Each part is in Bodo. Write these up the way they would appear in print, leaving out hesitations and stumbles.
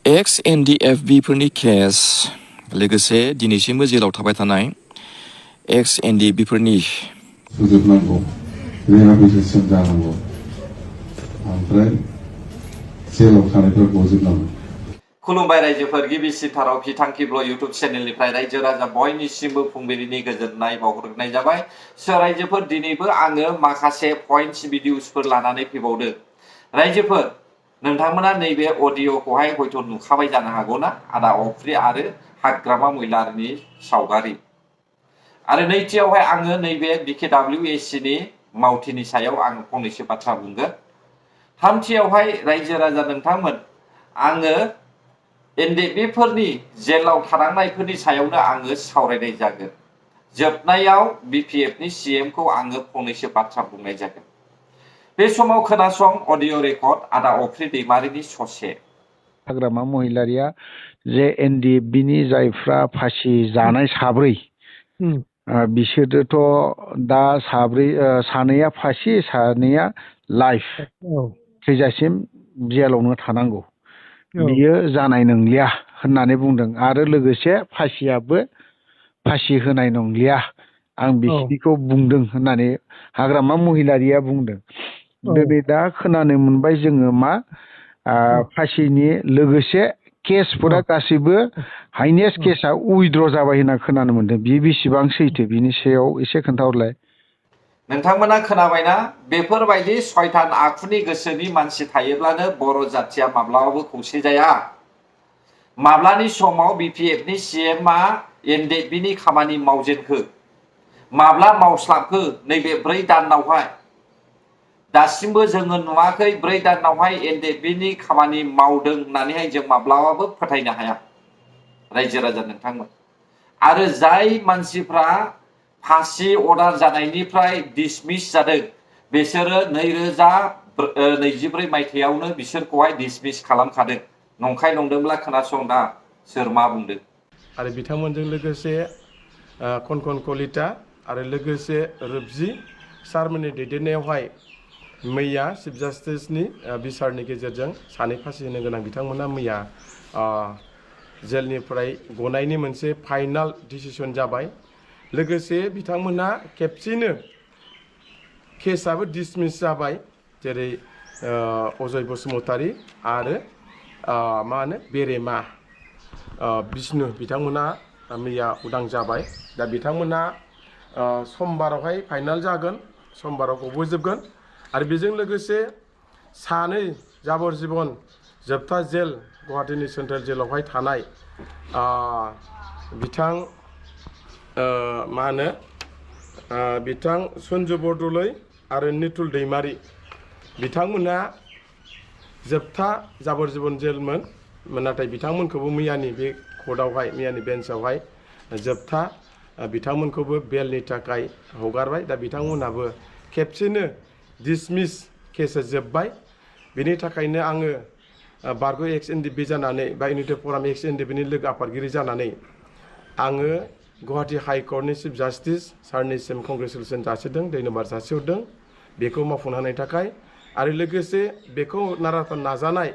एक्स एनडिएफबिफोरनि केस लोगोसे दिनैसिमबो जेलाव थाबाय थानाय एक्स एनडिएफबिफोरनि फोजोबनांगौ रिहेबिलिटेसन जानांगौ ओमफ्राय जेलाव थानायफोरा गजोबनांगौ। खुलुमबाय रायजोफोर, गिबिसिनथाराव बिथांखि ब्लग इउट्युब चेनेलनिफ्राय रायजो राजा बयनिसिमबो फुंबिलिनि गोजोननाय बावहरनाय जाबाय। रायजोफोर, दिनैबो आङो माखासे पइन्ट्स भिडिअसफोर लानानै फैबावदों। रायजोफोर, नोंथांमोना नैबे अडिअखौहाय हयथ' नुखाबाय जानो हागौ ना, आदा अफ्रि आरो हाग्रामा महिलारिनि सावगारि। आरो नैथियावहाय आङो नैबे BKWACनि मावथिनि सायाव आं फंनैसो बाथ्रा बुंगोन। थामथियावहाय रायजो राजा नोंथांमोन, आङो एनडिएफबिफोरनि जेलाव थानांनायफोरनि सायावनो आङो सावरायनाय जागोन। जोबनायाव BPFनि CMखौ आङो फंनैसो बाथ्रा बुंनाय जागोन। बे समाव खोनासं अडिअ रेकर्ड आदा अफ्रि दैमारिनि ससे। हाग्रामा महिलारिया जे एनडिएफबिनि जायफ्रा फासि जानाय साब्रै बिसोरोथ' दा सानैया फासि, सानैया लाइफ थैजासिम जेलावनो थानांगौ। बियो जानाय नंलिया होननानै बुंदों आरो लोगोसे फासि होनाय नंलिया, आं बिखिनिखौ बुंदों होननानै हाग्रामा महिलारिया बुंदों। दिनै दा खोनानो मोनबाय जोङो मा फासिनि लोगोसे केसफोरा गासैबो हाइनेस्ट केसआ उइद्र' जाबाय होनना खोनानो मोनदों। बियो बेसेबां सैथो, बिनि सायाव एसे खोन्थाहरलाय। नोंथांमोना खोनाबायना? बेफोरबायदि सयतान आखुनि गोसोनि मानसि थायोब्लानो बर' जाथिया माब्लाबाबो खौसे जाया। माब्लानि समाव BPFनि CMआ एनडिएफबिनि खामानि मावजेनखो, माब्ला मावस्लाबखो नैबे 4 दानावहाय? दासिमबो जोङो नुवाखै 4 दानावहाय एनडिएफबिनि खामानि मावदों होननानैहाय जों माब्लाबाबो फोथायनो हाया रायजो राजा नोंथांमोन। आरो जाय मानसिफ्रा फासि अर्डार जानायनिफ्राय डिसमिस जादों, बिसोरो 2024 मायथाइयावनो बिसोरखौहाय डिसमिस खालामखादों। नंखाय नंदोंब्ला खोनासं दा सोर मा बुंदों। आरो बिथांमोनजों लोगोसे खनखन कलिता आरो लोगोसे रोबजि सारमोननि दैदेननायावहाय मैया चिफ जास्टिसनि बिसारनि गेजेरजों सानै फासि होनो गोनां बिथांमोना मैया जेलनिफ्राय गनायनि मोनसे फाइनाल डिसिसन जाबाय। लोगोसे बिथांमोना खेबसेनो केसआबो डिसमिस जाबाय, जेरै अजय बसुमतारी आरो बेरेमा बिष्णु बिथांमोना मैया उदां जाबाय। दा बिथांमोना समबारावहाय फाइनाल जागोन, समबाराव गबोजोबगोन। आरो बेजों लोगोसे सानै जाबर जिबन जोबथा जेल गुवाहाटीनि सेन्ट्रेल जेलावहाय थानाय बिथां सन्जु बरदलै आरो निथुल दैमारी बिथांमोना जोबथा जाबर जिबन जेलमोन, नाथाय बिथांमोनखौबो मैयानि बे कर्टआवहाय, मैयानि बेन्चआवहाय जोबथा बिथांमोनखौबो बेलनि थाखाय हगारबाय। दा बिथांमोनहाबो खेबसेनो डिसमिस केसआ जोब्बाय। बेनि थाखायनो आङो बारग' एक्स एनडिएफबि जानानै बा इउनाइटेड फराम एक्स एनडिएफबिनि लोगो आफादगिरि जानानै आङो गुवाहाटी हाइकर्टनि चिफ जास्टिस सारनिसिम कंग्रेसुलेसन जासिदों, धन्यबाद जासिहरदों बेखौ मावफुंनो हानायनि थाखाय। आरो लोगोसे बेखौ नाराथार नाजानाय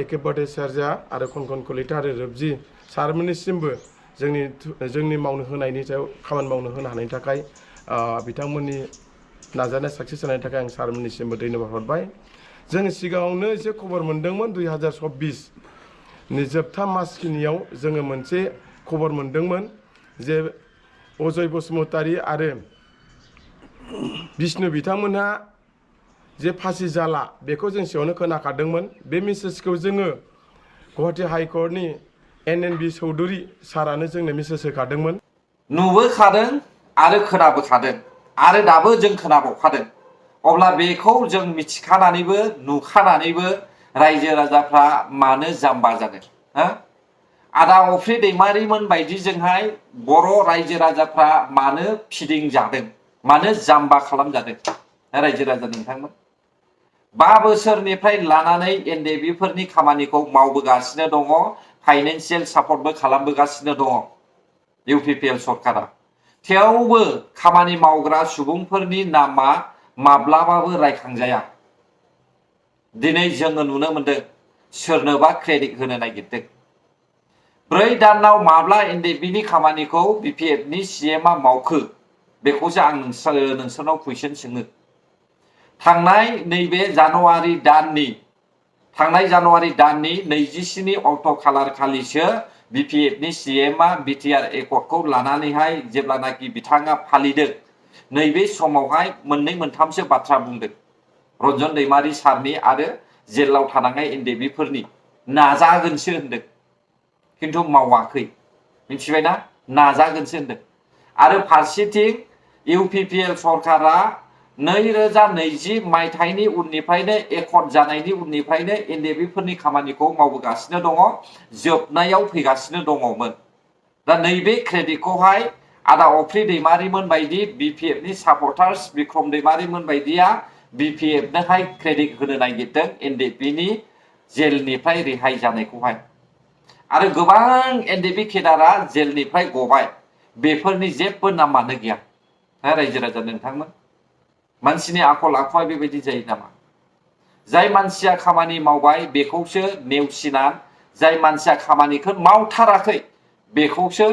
एके भट्टाचार्य आरो खनखन कलिता आरो रोबजि सारमोननिसिमबो जोंनि मावनो होनायनि सायाव खामानि मावनो होनो हानायनि थाखाय बिथांमोननि नाजानाय साक्सेस जानायनि थाखाय आं सारमोननिसिमबो धन्यबाद हरबाय। जों सिगाङावनो एसे खबर मोनदोंमोन 2024नि जोबथा मासखिनियाव जोङो मोनसे खबर मोनदोंमोन जे अजय बसुमतारी आरो बिष्णु बिथांमोनहा जे फासि जाला, बेखौ जों सिगाङावनो खोनाखादोंमोन। बे मेसेजखौ जोङो गुवाहाटी हाइकर्टनि NNB चौधुरी सारानो जोंनो मेसेज होखादोंमोन। नुबोखादों आरो खोनाबोखादों आरो दाबो जों खोनाबावखादों। अब्ला बेखौ जों मिथिखानानैबो नुखानानैबो रायजो राजाफ्रा मानो जाम्बा जादों? आदा अफ्रि दैमारिमोन बायदिजोंहाय बर' रायजो राजाफ्रा मानो फिदिं जादों, मानो जाम्बा खालामजादों? रायजो राजा नोंथांमोन, 5 बोसोरनिफ्राय लानानै एनडिएफबिफोरनि खामानिखौ मावबोगासिनो दङ, फाइनेन्सियेल सापर्टबो खालामबोगासिनो दङ UPPL सरकारा। थेवबो खामानि मावग्रा सुबुंफोरनि नामा माब्लाबाबो रायखांजाया। दिनै जोङो नुनो मोनदों सोरनोबा क्रेडिट होनो नागिरदों 4 दानाव माब्ला एनडिएफबि खामानिखौ बिपिएफनि सीएमआ मावखो बेखौसो आं नोंसोरनाव कुइसन सोङो थांनाय नैबे जानुवारि दाननि 27 अक्ट' खालार खालिसो बिपिएफनि सीएमआ बिटिआर एकर्डखौ लानानैहाय जेब्लानाखि बिथाङा फालिदों नैबे समावहाय मोननै मोनथामसो बाथ्रा बुंदों रन्जन दैमारि सारनि आरो जेलाव थानांनाय एनडिएफबिफोरनि नाजागोनसो होनदों खिन्थु मावाखै मिथिबायना नाजागोनसो होनदों आरो फारसेथिं इउपिपिएल सरकारा 2020 मायथाइनि उननिफ्रायनो एकर्ड जानायनि उननिफ्रायनो एनडिएफबिफोरनि खामानिखौ मावबोगासिनो दङ जोबनायाव फैगासिनो दङमोन दा नैबे क्रेडिटखौहाय आदा अफ्रि दैमारिमोन बायदि बिपिएफनि सापर्टार्स बिक्रम दैमारिमोन बायदिया बिपिएफनोहाय क्रेडिट होनो नागिरदों एनडिएफबिनि जेलनिफ्राय रेहाय जानायखौहाय आरो गोबां एनडिएफबि केडारा जेलनिफ्राय गबाय बेफोरनि जेबो नामानो गैया रायजो राजा नोंथांमोन मानसिनि आखल आखुआ बेबायदि जायो नामा जाय मानसिया खामानि मावबाय बेखौसो नेवसिना जाय मानसिया खामानिखौ मावथाराखै बेखौसो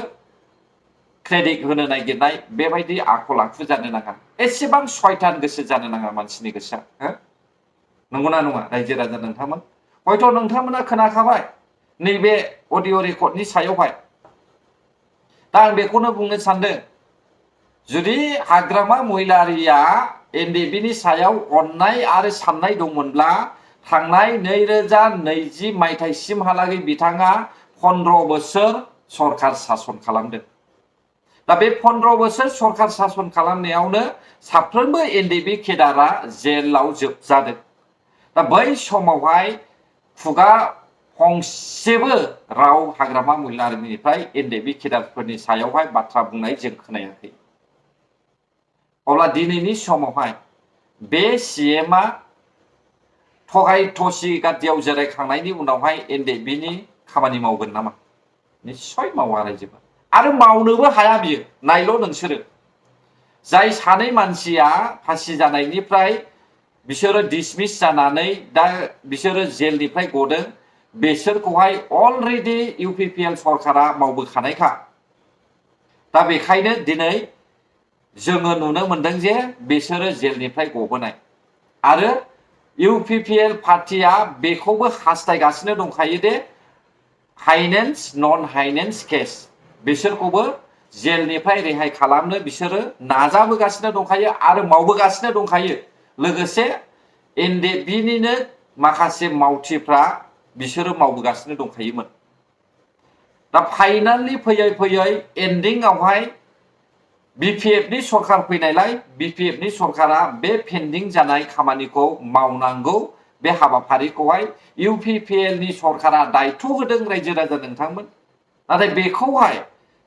क्रेडिट होनो नागिरनाय बेबायदि आखल आखु जानो नाङा एसेबां शयतान गोसो जानो नाङा मानसिनि गोसोआ नंगौना नङा रायजो राजा नोंथांमोन हयथ' नोंथांमोना खोनाखाबाय नैबे अडिअ रेकर्डनि सायावहाय दा आं बेखौनो बुंनो सानदों जुदि हाग्रामा महिलारिया एनडिएफबिनि सायाव अननाय आरो साननाय दंमोनब्ला थांनाय 2020 मायथाइसिमहालागै बिथाङा 15 बोसोर सरकार सासन खालामदों दा बे 15 बोसोर सरकार सासन खालामनायावनो साफ्रोमबो एनडिएफबि केडारा जेलाव जोबजादों दा बै समावहाय खुगा फंसेबो राव हाग्रामा महिलारिनिफ्राय एनडिएफबि केडारफोरनि सायावहाय बाथ्रा बुंनाय जों खोनायाखै अब्ला दिनैनि समावहाय बे सीएमआ थगाय थसि गादियाव जिरायखांनायनि उनावहाय एनडिएफबिनि खामानि मावगोन नामा निश्चय मावा रायजोबो आरो मावनोबो हाया बियो नायल' नोंसोरो जाय सानै मानसिया फासि जानायनिफ्राय बिसोरो डिसमिस जानानै दा बिसोरो जेलनिफ्राय गदों बिसोरखौहाय अलरेडि इउपिपिएल सरकारा मावबोखानायखा दा बेखायनो दिनै जोङो नुनो मोनदों जे बिसोरो जेलनिफ्राय गबोनाय आरो इउपिपिएल पार्टिया बेखौबो हास्थायगासिनो दंखायो दे हाइनेन्स नन हाइनेन्स केस बिसोरखौबो जेलनिफ्राय रेहाय खालामनो बिसोरो नाजाबोगासिनो दंखायो आरो मावबोगासिनो दंखायो लोगोसे एनडिएफबिनिनो माखासे मावथिफ्रा बिसोरो मावबोगासिनो दंखायोमोन दा फाइनालि फैयै फैयै एन्डिंआवहाय बिपिएफनि सरकार फैनायलाय बिपिएफनि सरकारा बे पेन्डिं जानाय खामानिखौ मावनांगौ बे हाबाफारिखौहाय इउपिपिएलनि सरकारा दायथ' होदों रायजो राजा नोंथांमोन नाथाय बेखौहाय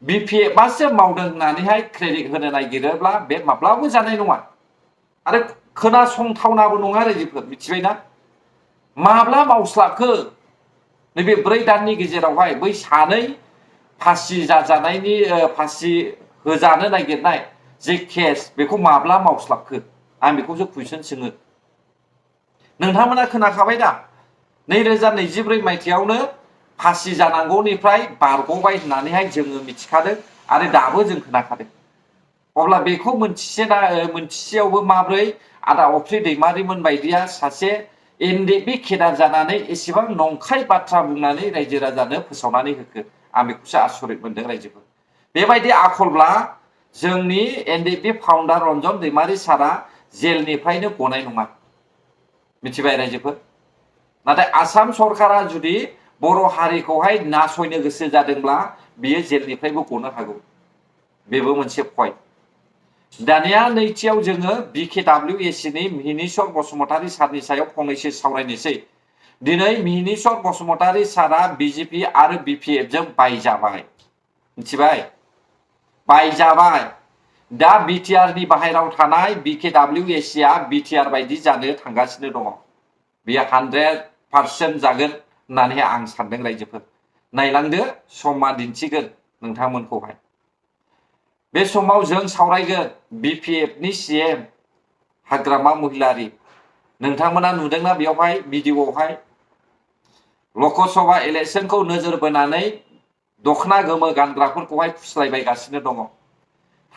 बिपिएफआसो मावदों होननानैहाय क्रेडिट होनो नागिरोब्ला बे माब्लाबो जानाय नङा आरो खोनासंथावनाबो नङा रायजोफोर मिथिबायना माब्ला मावस्लाबखो नैबे 4 दाननि गेजेरावहाय बै सानै फासि जाजानायनि फासि होजानो नागिरनाय जे केस बेखौ माब्ला मावस्लाबखो आं बेखौसो कुइसन सोङो नोंथांमोना खोनाखाबाय दा 2024 मायथाइयावनो फासि जानांगौनिफ्राय बारग'बाय होननानैहाय जोङो मिथिखादों आरो दाबो जों खोनाखादों अब्ला बेखौ मोनथिसेयावबो माब्रै आदा अफ्रि दैमारिमोन बायदिया सासे एनडिएफबि केडार जानानै एसेबां नंखाय बाथ्रा बुंनानै रायजो राजानो फोसावनानै होखो आं बेखौसो आसरित मोनदों रायजोफोर बेबायदि आखलब्ला जोंनि एनडिएफबि फाउन्डार रन्जन दैमारि सारा जेलनिफ्रायनो गनाय नङा मिथिबाय रायजोफोर नाथाय आसाम सरकारा जुदि बर' हारिखौहाय नासयनो गोसो जादोंब्ला बियो जेलनिफ्रायबो गनो हागौ बेबो मोनसे पइन्ट दानिया नैथियाव जोङो बिकेडब्लिउएसिनि मिहिनीश्वर बसुमतारी सारनि सायाव फंनैसो सावरायनोसै दिनै मिहिनीश्वर बसुमतारी सारा बिजेपि आरो बिपिएफजों बायजाबाय मिथिबाय बायजाबाय दा बिटिआरनि बाहेरायाव थानाय बिकेडब्लिउएसिआ बिटिआर बायदि जानो थांगासिनो दङ बेयो 100% जागोन होननानै आं सानदों रायजोफोर नायलांदो समा दिन्थिगोन नोंथांमोनखौहाय बे समाव जों सावरायगोन बिपिएफनि सीएम हाग्रामा महिलारि नोंथांमोना नुदोंना बेयावहाय भिडिअआवहाय लकसभा इलेक्शनखौ नोजोर बोनानै दखना गोमो गानग्राफोरखौहाय फुस्लायबायगासिनो दङ।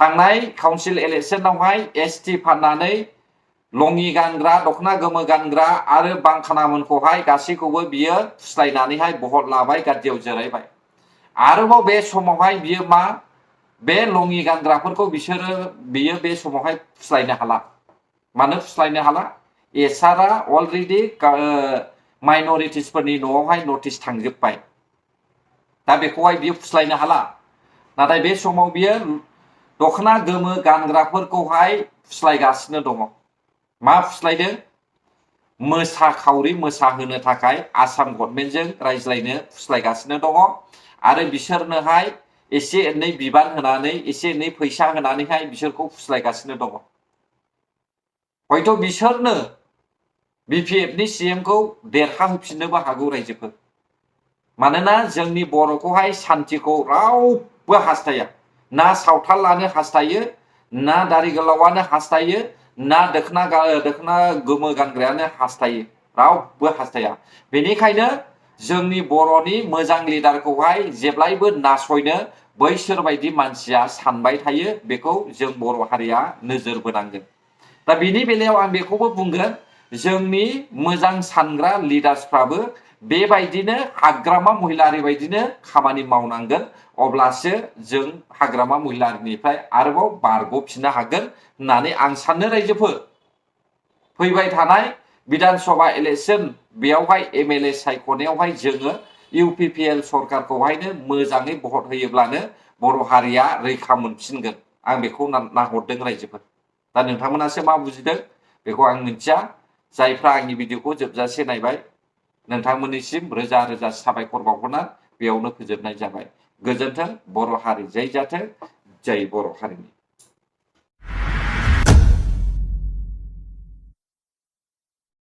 थांनाय काउन्सिल इलेक्शनावहाय एसटि फाननानै लङि गानग्रा दखना गोमो गानग्रा आरो बांखानामोनखौहाय गासैखौबो बियो फुस्लायनानैहाय भट लाबाय, गादियाव जिरायबाय। आरोबाव बे समावहाय बियो मा बे लङि गानग्राफोरखौ बियो बे समावहाय फुस्लायनो हाला। मानो फुस्लायनो हाला? एसआरआ अलरेडि माइनरिटिसफोरनि न'आवहाय नटिस थांजोब्बाय। दा बेखौहाय बियो फुस्लायनो हाला। नाथाय बे समाव बियो दखना गोमो गानग्राफोरखौहाय फुस्लायगासिनो दङ। मा फुस्लायदों? मोसाखावरि मोसाहोनो थाखाय आसाम गभर्नमेन्टजों रायज्लायनो फुस्लायगासिनो दङ। आरो बिसोरनोहाय एसे एनै बिबान होनानै एसे एनै फैसा होनानैहाय बिसोरखौ फुस्लायगासिनो दङ। हयथ' बिसोरनो बिपिएफनि सिएमखौ देरहाहोफिननोबो हागौ रायजोफोर। मानोना जोंनि बर'खौहाय सान्थिखौ रावबो हास्थाया। ना सावथाल लानो हास्थायो, ना दारि गोलावानो हास्थायो, ना दखना गोमो गानग्रायानो हास्थायो। रावबो हास्थाया। बेनिखायनो जोंनि बर'नि मोजां लिडारखौहाय जेब्लायबो नासयनो बैसोर बायदि मानसिया सानबाय थायो। बेखौ जों बर' हारिया नोजोर बोनांगोन। दा बिनि बेलायाव आं बेखौबो बुंगोन, जोंनि मोजां सानग्रा लिडार्सफ्राबो बेबायदिनो हाग्रामा महिलारि बायदिनो खामानि मावनांगोन। अब्लासो जों हाग्रामा महिलारिनिफ्राय आरोबाव बारग'फिननो हागोन होननानै आं सानो रायजोफोर। फैबाय थानाय विधानसभा इलेक्शन बेयावहाय एमएलए सायख'नायावहाय जोङो इउपिपिएल सरकारखौहायनो मोजाङै भट होयोब्लानो बर' हारिया रैखा मोनफिनगोन। आं बेखौ नाहरदों रायजोफोर। दा नोंथांमोनासो मा बुजिदों बेखौ आं मिथिया। जायफ्रा आंनि भिडिअखौ जोबजासे नायबाय नोंथांमोननिसिम रोजा रोजा साबायखर बावहरना बेयावनो फोजोबनाय जाबाय। गोजोन्थों। बर' हारि जै जाथों। जै बर' हारिनि।